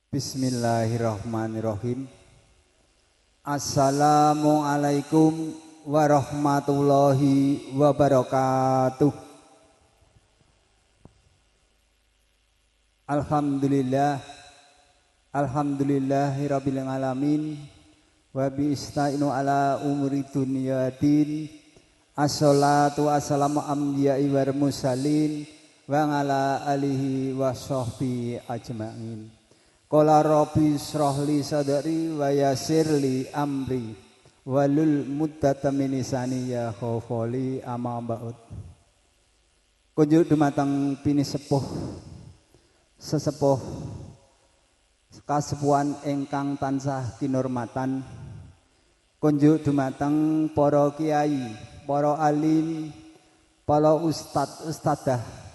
Bismillahirrahmanirrahim. Assalamualaikum warahmatullahi wabarakatuh. Alhamdulillah, alhamdulillahirabbil alamin wa bi istainu ala umuri dunyatin. Assalatu wassalamu anbiya'i wal mursalin wa ala alihi wa sahbihi ajmain. Qala rabbi israh li sadri wa yassir li amri walul muddata min lisani ya khawfali amma ba'd. Kunjuk dumateng pinisepuh sesepuh kasepuhan ingkang tansah kinurmatan. Kunjuk dumateng para kiai, para alim, para ustad ustadzah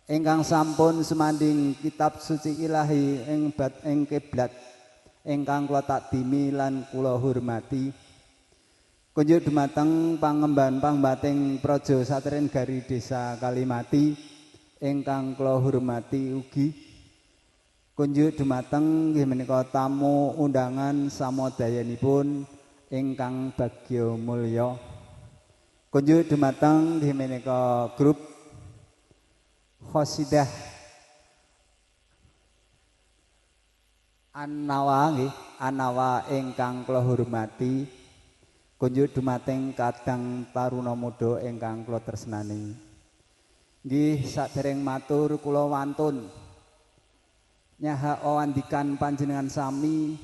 ingkang sampun sumanding kitab suci ilahi ing bat ing kiblat ingkang kula takdimi lan kula hormati. Kunjuk dumateng pangemban pangbating praja satrin gari desa Kalimati ingkang kula hormati ugi. Kunjuk dumateng nggih menika tamu undangan samodayanipun ingkang bagya mulya. Kunjuk dumateng nggih menika grup Qasidah An-Nawa nggih, An-Nawa ingkang kula hormati. Kunjuk dumateng kadang taruna muda ingkang kula tresnani. Nggih, sadereng matur kula wantun nyaha wandikan panjenengan sami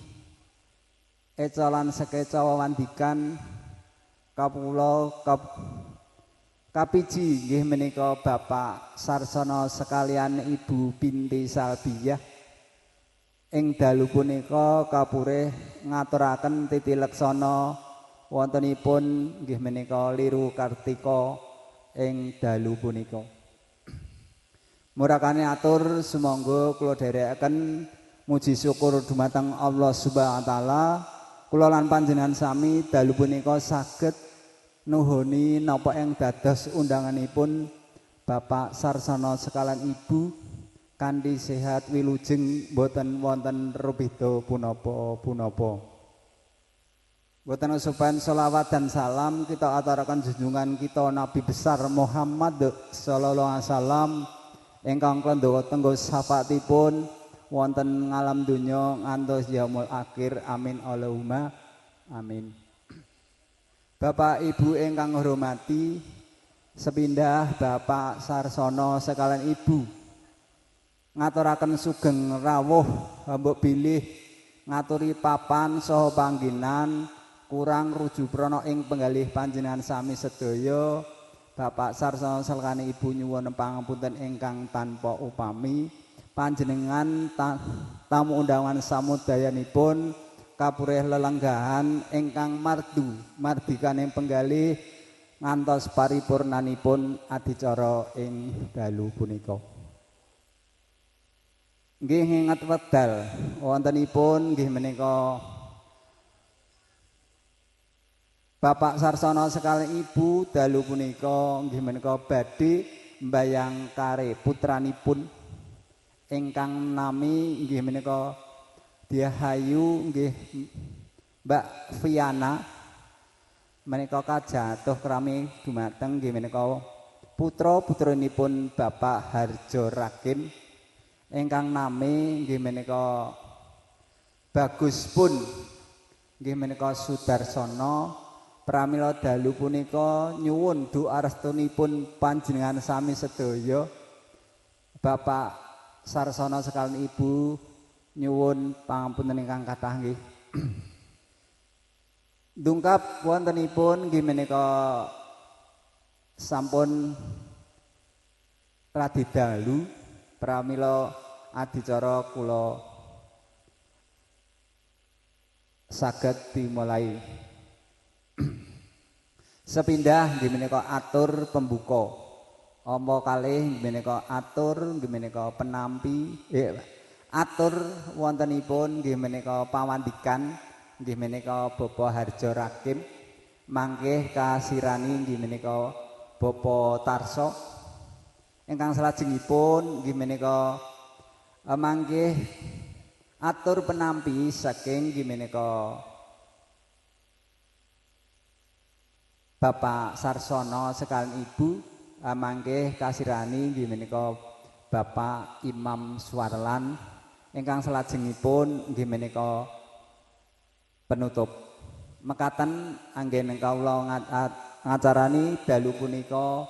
eca lan sekeca wandikan kawula kapiji nggih menika Bapak Sarsono sekalian Ibu Binti Salbiyah ing dalu punika kapurih ngaturaken titi leksana wontenipun nggih menika Liru Kartika ing dalu punika. Murakane atur sumangga kula dherekaken muji syukur dumateng Allah Subhanahu wa taala. Kula lan panjenengan sami dalu punika saged nuhuni napa ing dados undanganipun Bapak Sarsono sekalian Ibu kanthi sehat wilujeng boten wonten rubeda punapa-punapa. Boten usupan selawat dan salam kita aturaken junjungan kita Nabi besar Muhammad sallallahu alaihi wasallam ingkang klendawa tenggo syafaatipun wonten ngalam donya ngantos yaumul akhir. Amin Allahumma amin. Bapak Ibu ingkang hormati, sepindah Bapak Sarsono sekalian Ibu ngaturaken sugeng rawuh mbok bilih ngaturi papan saha panggenan kurang ruju prana ing penggalih panjenengan sami sedaya. Bapak Sarsono sekalian Ibu nyuwun pangapunten ingkang tanpa upami. Panjenengan tamu undangan samudayanipun kapurih lelenggahan ingkang mardu mardikaning penggalih ngantos paripurnanipun adicara ing dalu punika. Nggih nginget wedal wontenipun nggih menika Bapak Sarsono sekalian Ibu dalu punika nggih menika badhe mbayang kare putranipun ingkang nami nggih menika Diahayu nggih Mbak Viana menika kajatuh krami dumateng nggih menika putra-putrinipun Bapak Harjo Rakim ingkang nami nggih menika Bagus pun nggih menika Sudarsono. Pramila dalu punika nyuwun doa restunipun panjenengan sami sedaya. Bapak Sarsono sekalian Ibu nyuwun pangapunten ingkang kathah nggih. Dungkap wontenipun nggih menika sampun radi dalu, pramila adicara kula saged dimulai. Sepindah nggih menika atur pembuka. Apa kalih nggih menika atur nggih menika penampi atur wontenipun nggih menika pawandikan nggih menika Bapak Harjo Rakim mangke kasirani nggih menika Bapak Tarso. Ingkang salajengipun nggih menika mangke Atur penampi saking inggih menika Bapak Sarsono sekalian Ibu mangke kasirani inggih menika Bapak Imam Suwarlan ingkang salajengipun inggih menika penutup. Mekaten anggen kawula ngacarani dalu punika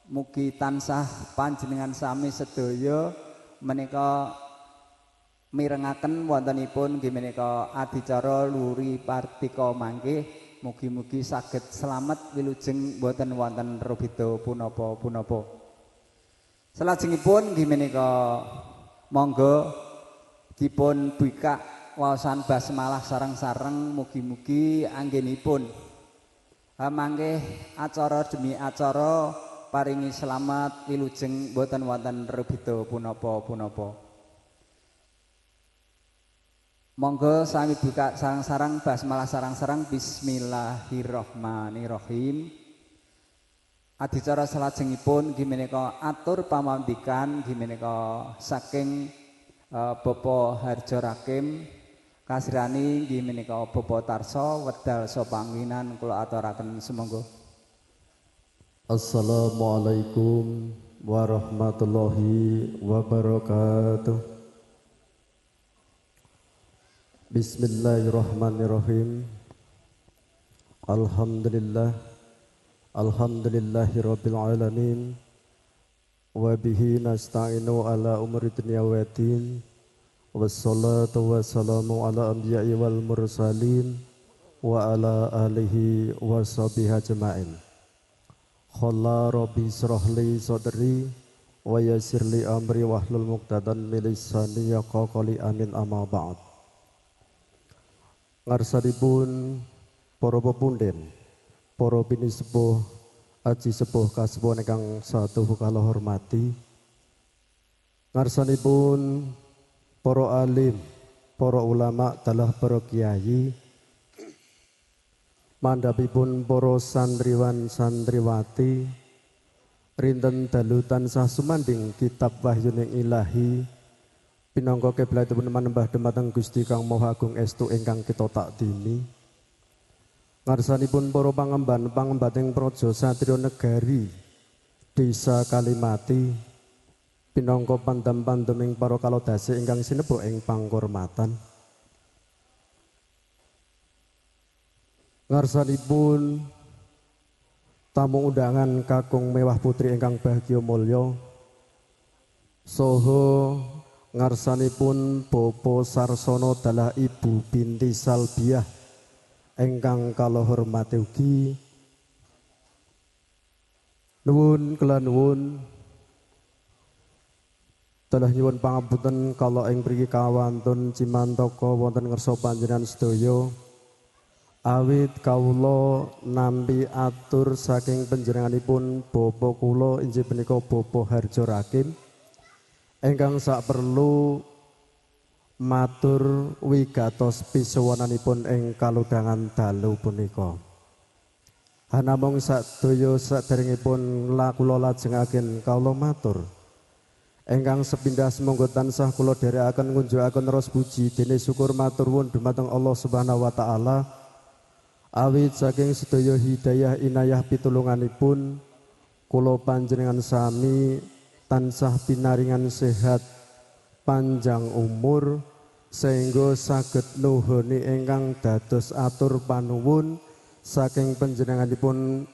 mugi tansah panjenengan sami sedaya menika mirengaken wontenipun inggih menika adicara Luri Partika mangke mugi-mugi saged slamet wilujeng boten wonten rubeda punapa-punapa. Salajengipun inggih menika monggo dipun bikak waosan basmalah sareng-sareng mugi-mugi anggenipun mangke acara demi acara paringi selamat wilujeng boten wonten rubeda punapa-punapa. Monggo sami buka sareng-sareng basmalah sareng-sareng bismillahirrahmanirrahim. Adicara salajengipun inggih menika atur pamandikan inggih menika saking Bapak Harjo Rakim kasirani inggih menika Bapak Tarso wedal sopangginan kula aturaken sumangga. Assalamualaikum warahmatullahi wabarakatuh. Bismillahirrahmanirrahim. Alhamdulillah, alhamdulillahirabbil alamin. Wa bihi nasta'inu ala umuri dunya waddin. Wassalatu wassalamu ala anbiya'i wal mursalin wa ala alihi wa sahbihi ajma'in. Khalla rabbi israh li sadri wa yassir li amri wahlul 'uqdatam min lisani yafqahu qawli, amin, amma ba'd. Ngarsanipun para pepunden, para pinisepuh, aji sepuh kasepuhan ingkang satuhu kula hormati. Ngarsanipun para alim, para ulama dalah para kiai. Mandhapipun para santriwan santriwati, rinten dalu tansah sumanding kitab wahyuning ilahi. Pinangka kiblatipun manembah dumateng Gusti Kang Maha Agung estu ingkang kita takdimi. Ngarsanipun para pangemban pangembating praja satriya negari desa Kalimati pinangka pandhem-pandheming para kalodase ingkang sinebuk ing pangkormatan. Ngarsanipun tamu undangan kakung mewah putri ingkang bahagia mulya saha ngarsanipun Bapak Sarsono dalah Ibu binti Salbiah ingkang kula hormati ugi. Nuwun kula nuwun dalah nyuwun pangapunten kala ing mriki kawantun cimantaka wonten ngarsa panjenengan sedaya. Awit kawula nampi atur saking panjenenganipun bapa kula inggih punika Bapak Harjo Rakim ingkang sak perlu matur wigatos pisuwunanipun ing kalodhangan dalu punika. Hanamung sadaya saderengipun kula lajengaken kawula matur ingkang sepindah sumangga tansah kula dherekaken ngunjukaken raos puji dene syukur matur nuwun dumateng Allah Subhanahu wa taala awit saking sedaya hidayah inayah pitulunganipun kula panjenengan sami tansah pinaringan sehat panjang umur sehingga saged nuhuni ingkang dados atur panuwun saking panjenenganipun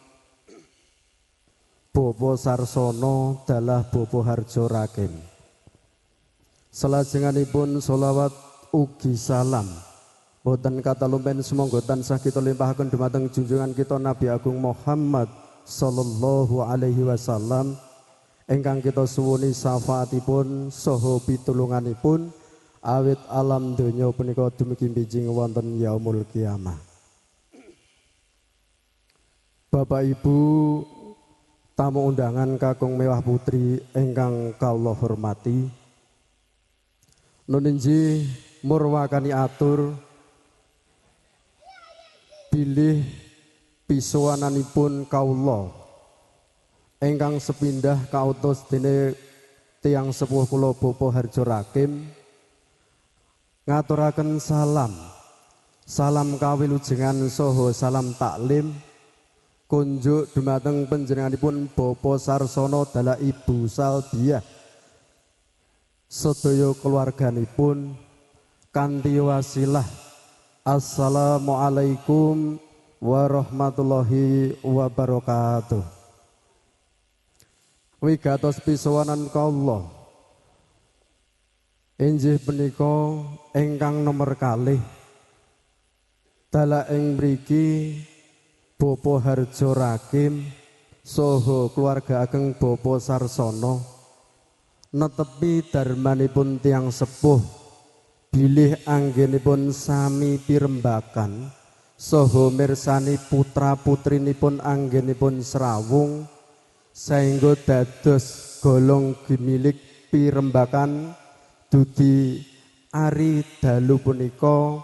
Bapak Sarsono dalah Bapak Harjo Rakim. Selajenganipun sholawat ugi salam boten katalumpen sumangga tansah kita limpahaken dumateng junjungan kita Nabi Agung Muhammad sallallahu alaihi wasallam ingkang kita suwuni syafaatipun saha pitulunganipun awit alam donya punika dumugi bijing wonten yaumul kiamah. Bapak Ibu tamu undangan kakung mewah putri ingkang kawula hormati, nun injih murwakani atur bilih pisuwananipun kawula ingkang sepindah kautus dene tiyang sepuh kula Bapak Harjo Rakim Ngaturaken salam. Salam kawilujengan saha salam taklim kunjuk dumateng panjenenganipun Bapak Sarsono dalah Ibu Salbiah sedaya keluarganipun kanthi wasilah assalamualaikum warahmatullahi wabarakatuh. Wigatos pisowanan kawula inggih punika ingkang nomer kalih dalah ing mriki Bapak Harjo Rakim saha keluarga ageng Bapak Sarsono netepi darmanipun tiyang sepuh bilih anggenipun sami pirembakan saha mirsani putra-putrinipun anggenipun srawung saengga dados golong gimilik pirembakan dudi ari dalu punika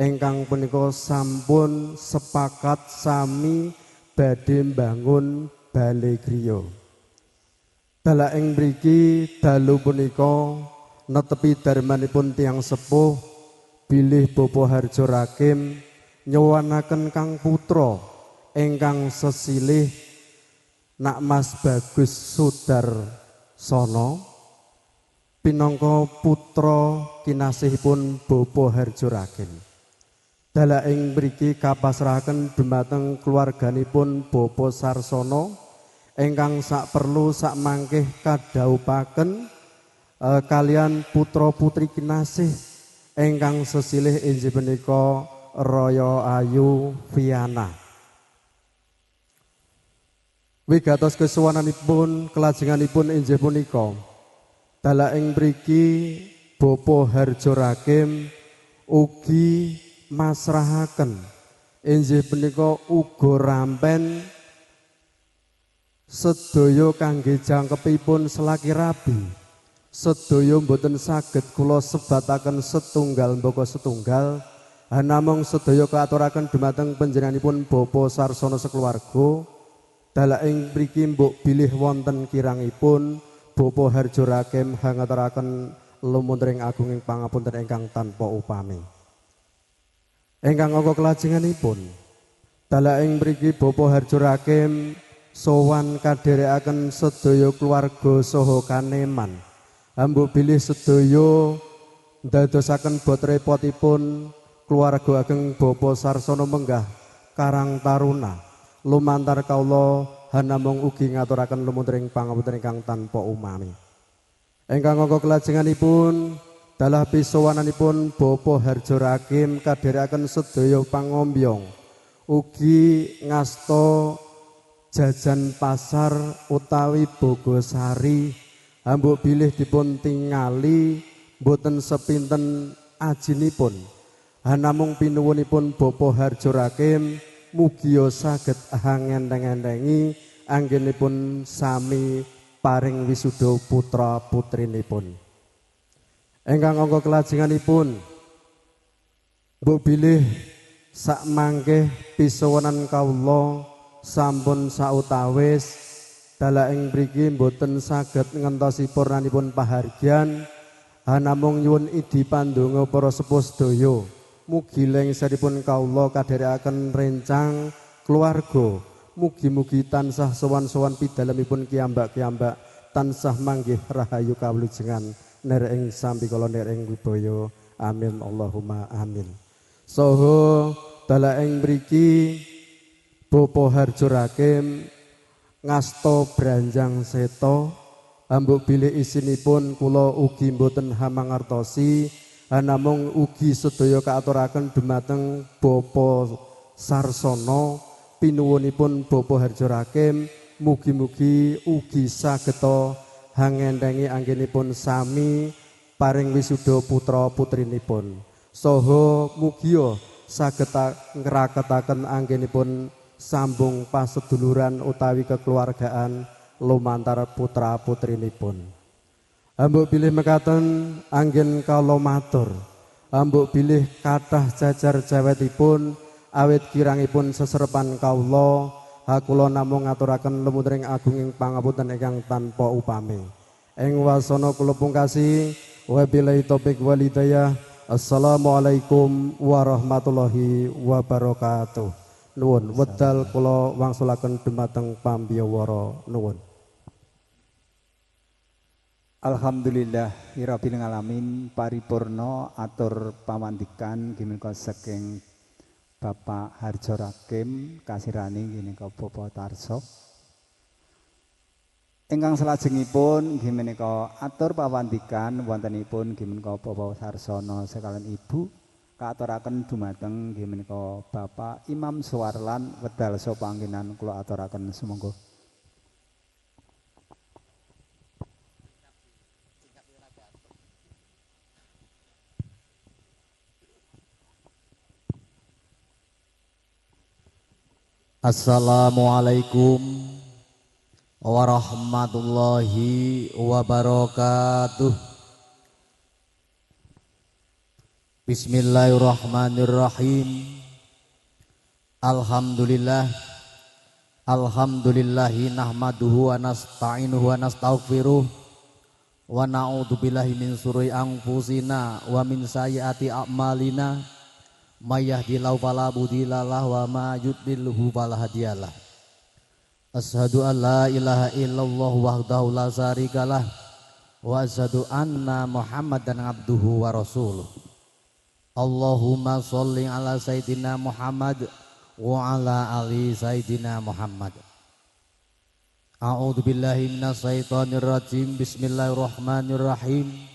ingkang punika sampun sepakat sami badhe mbangun bale griya. Dalah ing mriki dalu punika netepi darmanipun tiyang sepuh bilih Bapak Harjo Rakim nyuwunaken kang putra ingkang sesilih Nak Mas Bagus Sudarsono pinangka putra kinasihipun Bapak Harjo Rakim. Dalah ing mriki kapasrahaken dumateng keluarganipun Bapak Sarsono ingkang sak perlu sak mangkih kadhawuhaken kalian putra putri kinasih ingkang sesilih inggih punika Raya Ayu Viana. Wigatos kesuwananipun kelajenganipun inggih punika dalah ing mriki Bapak Harjo Rakim ugi masrahaken inggih punika uga rampen sedaya kangge jangkepipun selaki rabi. Sedaya mboten saged kula sebataken setunggal mbaka setunggal, namung sedaya kaaturaken dumateng panjenenganipun Bapak Sarsono sekeluarga. Dalah ing mriki mbok bilih wonten kirangipun Bapak Harjo Rakim hangaturaken lumuntering agunging pangapunten ingkang tanpa upami. Ingkang angka kelajenganipun dalah ing mriki Bapak Harjo Rakim sowan kadherekaken sedaya keluarga saha kaneman. Mbok bilih sedaya ndadosaken bot repotipun keluarga ageng Bapak Sarsono menggah Karang Taruna. Lumantar kawula hanamung ugi ngaturaken lumuntering pangapunten ingkang tanpa umami. Ingkang angka kelajenganipun dalah pisowananipun Bapak Harjo Rakim kadherekaken sedaya pangombyong ugi ngasta jajan pasar utawi Bogosari. Mbok bilih dipun tingali mboten sepinten ajinipun, hanamung pinuwunipun Bapak Harjo Rakim mugia saged hangenteng-entengi anggenipun sami paring wisuda putra putrinipun. Ingkang angka kelajenganipun mbok bilih sak mangke pisowanan kawula sampun sautawis dalah ing mriki mboten saged ngentosi purnanipun pahargyan, namung nyuwun idi pandonga para sepuh sedaya. Mugi lengseripun kawula kadherekaken rencang keluarga, mugi-mugi tansah sowan-sowan pidalemipun kiyambak-kiyambak tansah manggih rahayu kawulujengan ner ing sambikala ner ing wibaya. Amin Allahumma amin. Saha dalah ing mriki Bapak Harjo Rakim ngasta branjang seta, mbok bilih isinipun kula ugi mboten hamangertosi, namung ugi sedaya kaaturaken dumateng Bapak Sarsono pinuwunipun Bapak Harjo Rakim, mugi-mugi ugi sageta hangentengi anggenipun sami paring wisuda putra putrinipun. Saha mugia saged ngraketaken anggenipun sambung paseduluran utawi kekeluargaan lumantar putra putrinipun. Mbok bilih mekaten anggen kala matur, mbok bilih kathah jajar jawetipun awit kirangipun seserepan kawula, kula namung ngaturaken lumuntering agunging pangapunten ingkang tanpa upami. Ing wasana kula pungkasi, wabillahi taufik wal hidayah. Assalamualaikum warahmatullahi wabarakatuh. Nuwun wedal kula wangsulaken dumateng pambiyawara. Nuwun. Alhamdulillahirabbil alamin, paripurna atur pawandikan nggih saking Bapak Harjo Rakim kasirani nggih Bapak Tarso. Ingkang salajengipun nggih menika atur pawandikan wontenipun nggih menika Bapak Sarsono sekalian Ibu kaaturaken dumateng nggih menika Bapak Imam Suwarlan wedal sapa panggenan kula aturaken sumangga. Assalamualaikum warahmatullahi wabarakatuh. Bismillahirrahmanirrahim. Alhamdulillah. Alhamdulillahi nahmaduhu wa nasta'inuhu wa nastaghfiruh wa na'udzu billahi min syururi anfusina wa min sayyiati a'malina. May yahdihillahu fala mudhillalah wa may yudlilhu fala hadiyalah. Asyhadu an la ilaha illallah wahdahu la syarikalah wa asyhadu anna Muhammadan abduhu wa rasuluh. Allahumma sholli ala sayyidina Muhammad wa ala ali sayyidina Muhammad. A'udzu billahi minasyaitonir rajim. Bismillahirrahmanirrahim.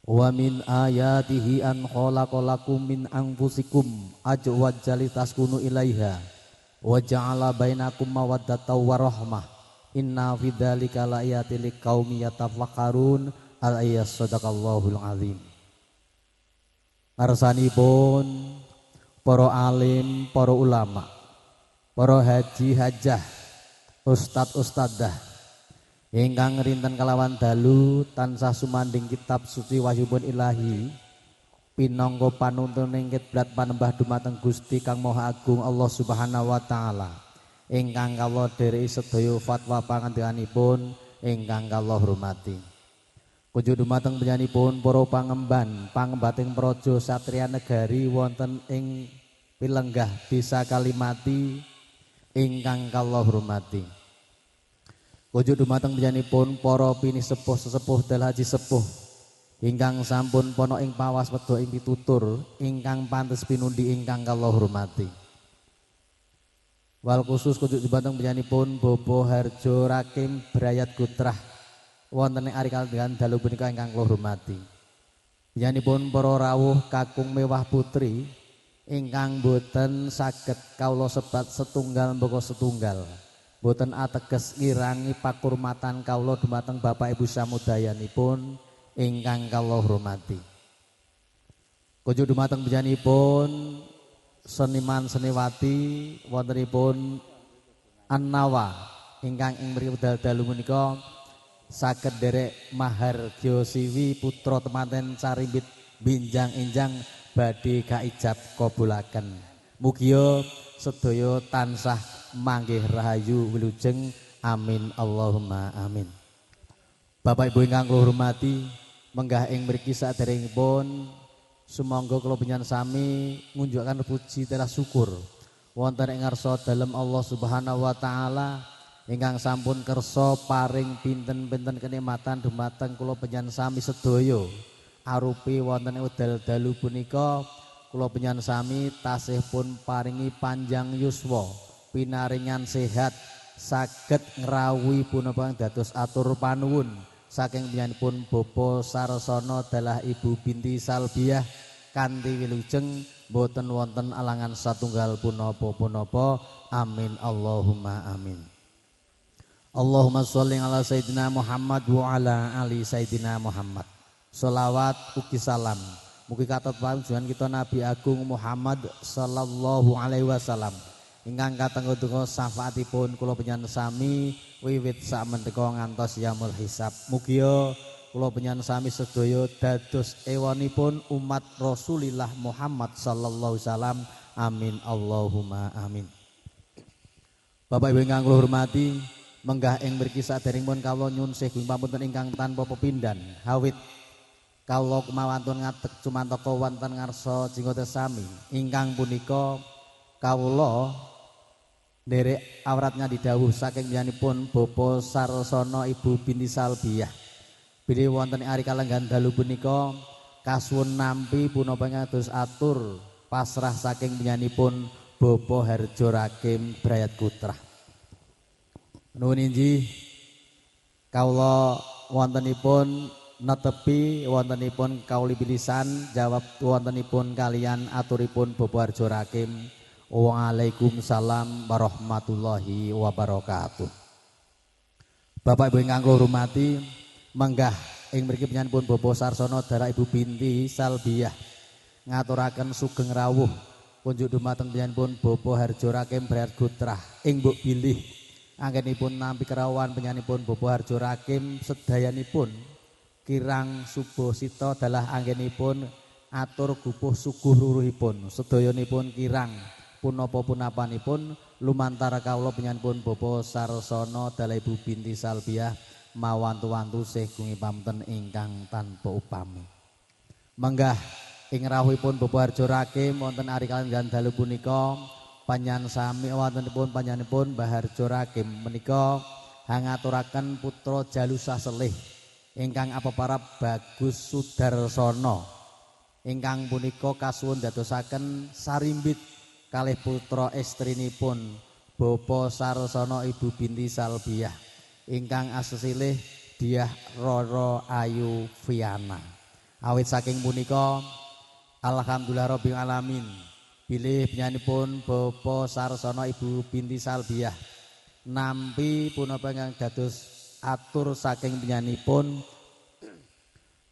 Wa min ayatihi an khalaqalakum min anfusikum azwajan litaskunu ilaiha wa ja'ala bainakum mawaddatan wa rahmah. Inna fi dzalika laayatin liqaumin yatafakkarun. Al-ayat sadaqallahul azim. Ngarsanipun para alim, para ulama, para haji hajah, ustad ustadzah ingkang rinten kalawan dalu tansah sumanding kitab suci wahyupun ilahi pinangka panuntuning kiblat panembah dumateng Gusti Kang Maha Agung Allah Subhanahu wa taala ingkang kawula dhereki sedaya fatwa pangandikanipun ingkang kawula hormati. Kunjuk dumateng panjenenganipun para pangemban pangembating praja satriya negari wonten ing pilenggah desa Kalimati ingkang kawula hormati. Kunjuk dumateng panjenenganipun para pinisepuh sesepuh dal haji sepuh ingkang sampun pono ing pawas wedha ing pitutur ingkang pantes pinundi ingkang kawula hormati. Wal khusus kunjuk dumateng panjenenganipun Bobo Harjo Rakim Brayat Gutrah wonten ing ari kalendhan dalu punika ingkang kula hormati. Panjenenganipun para rawuh kakung mewah putri ingkang boten saged kawula sebat setunggal mbaka setunggal. Boten ateges ngirangi pakurmatan kawula dumateng Bapak Ibu samudayanipun ingkang kawula hormati. Kunjuk dumateng panjenenganipun seniman seniwati wontenipun An-Nawa ingkang ing mriki wekdal dalu menika saged nderek mahargya siwi putra temanten carimbit binjang-injang badhe kaijab kabulaken. Mugia sedaya tansah manggih rahayu wilujeng. Amin Allahumma amin. Bapak Ibu ingkang kula hormati, menggah ing mriki saderengipun sumangga kula panjenengan sami ngunjukaken puji telah syukur wonten ing ngarsa dalem Allah Subhanahu wa taala ingkang sampun kersa paring pinten-pinten kenikmatan dumateng kula panjenengan sami sedaya. Arupi wonten ing wekdal dalu punika kula panjenengan sami tasih pun paringi panjang yuswa, pinaringan sehat, saged ngrawuhi punapa dados atur panuwun saking panjenenganipun Bapak Sarsono dalah Ibu binti Salbiah kanthi wilujeng boten wonten alangan satunggal punapa-punapa. Amin Allahumma amin. Allahumma sholli ala sayyidina Muhammad wa ala ali sayyidina Muhammad. Sholawat ugi salam mugi katut panjenengan kita Nabi Agung Muhammad sallallahu alaihi wasallam ingkang katenggo-tenggo syafaatipun kula panjenengan sami wiwit sakmenika ngantos yaumul hisab. Mugia kula panjenengan sami sedaya dados ewanipun umat Rasulillah Muhammad sallallahu alaihi wasallam. Amin Allahumma amin. Bapak Ibu ingkang kula hormati, menggah ing mriki saderengipun kawula nyuwun sih pamunten ingkang tanpa pepindhan hawit Kawula kumawantun ngadeg cumantaka wonten ngarsa jinggote sami ingkang punika kawula nderek awratnya didhawuh saking piyambakipun Bapak Sarsono Ibu Binti Salbiyah. Bilih wonten ari kalenggan dalu punika kasuwun nampi punapa ingkang atur pasrah saking piyambakipun Bapak Harjo Rakim Brayat Kutrah. Nuwun injih kawula wontenipun netepi wontenipun kauli bilisan jawab wontenipun kalian aturipun Bapak Harjo Rakim. Waalaikumsalam warahmatullahi wabarakatuh. Bapak Ibu ingkang kula hormati, menggah ing mriki panjenenganipun Bapak Sarsono dalah Ibu Binti Salbiyah ngaturaken sugeng rawuh kunjuk dumateng panjenenganipun Bapak Harjo Rakim Brayat Gutrah ing mbok bilih anggenipun nampi kerawuhan panjenenganipun Bapak Harjo Rakim sedayanipun kirang subosita dalah anggenipun atur gupuh suguh ruruhipun sedayanipun kirang punapa punapanipun lumantar kawula panjenenganipun Bapak Sarsono dalah Ibu Binti Salbiyah mawantu-wantu sih gungi pamten ingkang tanpa upami. Menggah ing rawuhipun Bapak Harjo Rakim wonten ari kalenggan dalu punika panjenengan sami wontenipun panjenenganipun Mbah Harjo Rakim menika hangaturaken putra Jalusah Selih ingkang apeparap Bagus Sudarsono ingkang punika kasuwun dadosaken sarimbit kalih putra estrinipun Bapak Sarsono Ibu Binti Salbiyah ingkang asesilih Diah Roro Ayu Fiana. Awit saking punika alhamdulillah rabbil alamin bilih panjenenganipun Bapak Sarsono Ibu Binti Salbiyah nampi punapa ingkang dados atur saking panjenenganipun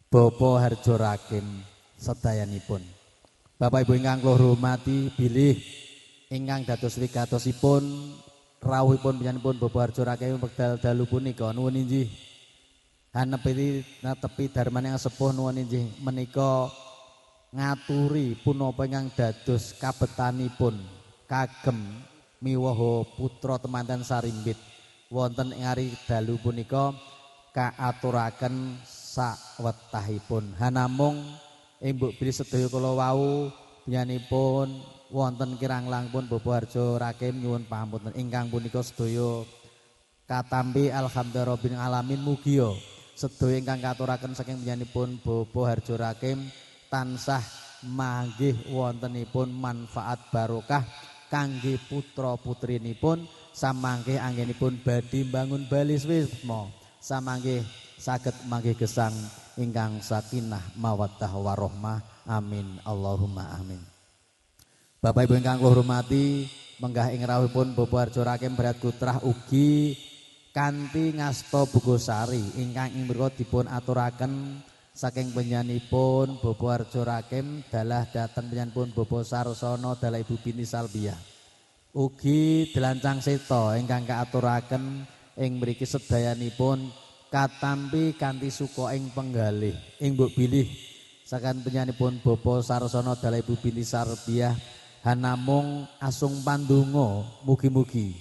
Bapak Harjo Rakim sedayanipun. Bapak Ibu ingkang kula hormati, bilih ingkang dados wigatosipun rawuhipun panjenenganipun Bapak Harjo Rakim wekdal dalu punika nuwun injih hanepi netepi darmane sepuh nuwun injih menika ngaturi punapa ingkang dados kabetanipun kagem miwaha putra temanten sarimbit wonten ing ari dalu punika kaaturaken sawetahipun. Hanamung ing mbok bilih sedaya kala wau panjenenganipun wonten kirang langkung Bapak Harjo Rakim nyuwun pangapunten ingkang punika sedaya katampi alhamdulillah rabbil alamin. Mugia sedaya ingkang katuraken saking panjenenganipun Bapak Harjo Rakim tansah manggih wontenipun manfaat barokah kangge putra putrinipun samangke anggenipun badhe mbangun bali wisma samangke saged manggih gesang ingkang sakinah mawaddah warahmah. Amin Allahumma amin. Bapak Ibu ingkang kula hormati, menggah ing rawuhipun Bapak Harjo Rakim Brayat Kutrah ugi kanthi ngasta Bogosari ingkang ing mriku dipun aturaken saking panjenenganipun Bapak Harjo Rakim dalah dhateng panjenenganipun Bapak Sarsono dalah Ibu Binti Salbiyah. Ugi delancang seta ingkang kaaturaken ing mriki sedayanipun katampi kanthi suka ing penggalih ing mbok bilih saking panjenenganipun Bapak Sarsono dalah Ibu Binti Salbiyah hanamung asung pandonga mugi-mugi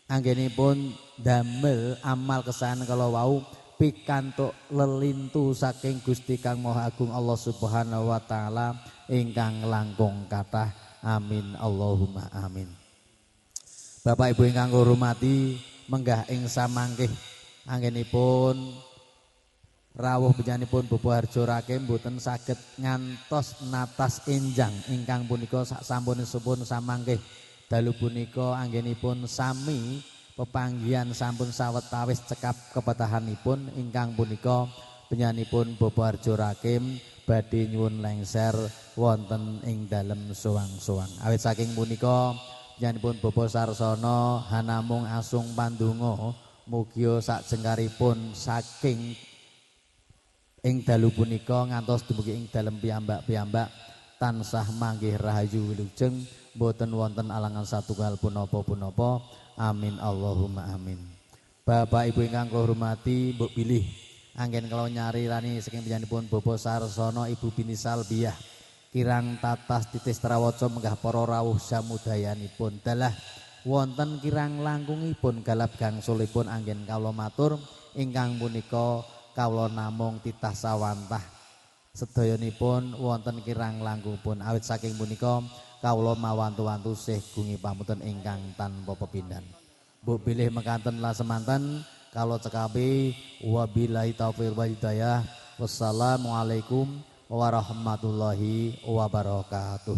anggenipun damel amal kesaean kala wau pikantuk lelintu saking Gusti Kang Maha Agung Allah Subhanahu wa taala ingkang langkung kathah. Amin Allahumma amin. Bapak Ibu ingkang kula hormati, menggah ing samangkih anggenipun rawuh panjenenganipun Bapak Harjo Rakim boten saged ngantos natas enjang ingkang punika sak sampunipun samangkih dalu punika anggenipun sami pepanggihan sampun sawetawis cekap kepetahanipun ingkang punika panjenenganipun Bapak Harjo Rakim badhe nyuwun lengser wonten ing dalem suwang-suwang. Awit saking punika panjenenganipun Bapak Sarsono hanamung asung pandonga mugia sakjengkaripun saking ing dalu punika ngantos dumugi ing dalem piyambak-piyambak tansah manggih rahayu wilujeng boten wonten alangan satunggal punapa-punapa. Amin Allahumma amin. Bapak Ibu ingkang kula hormati, mbok bilih anggen kala nyari rani saking panjenenganipun Bapak Sarsono Ibu Binti Salbiyah kirang tatas titis trawaca menggah para rawuh samudayanipun dalah wonten kirang langkungipun galap gangsulipun anggen kawula matur ingkang punika kawula namung titah sawantah Sedayanipun wonten kirang langkungipun awit saking punika kawula mawantu-wantu sih gungi pamunten ingkang tanpa pepindhan. Mbok bilih mekaten lan semanten kala cekapi wabillahi taufiq wal hidayah. Wassalamualaikum warahmatullahi wabarakatuh.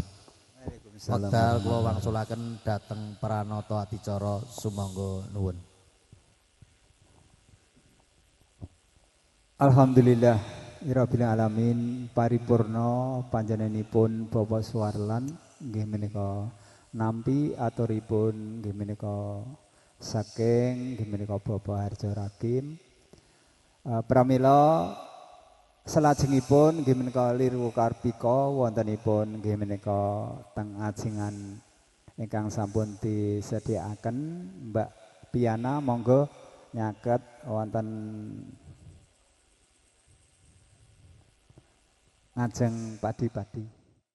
Wekdal kula wangsulaken dhateng pranata adicara sumangga nuwun. Alhamdulillah Rabbil alamin paripurna panjenenganipun Bapak Suwarlan nggih menika nampi aturipun nggih menika saking nggih menika Bapak Harjo Rakim. Pramila salajengipun nggih menika liru karpika wontenipun nggih menika teng ajengan ingkang sampun disediakaken Mbak Piana monggo nyaket wonten ngajeng padi-padi.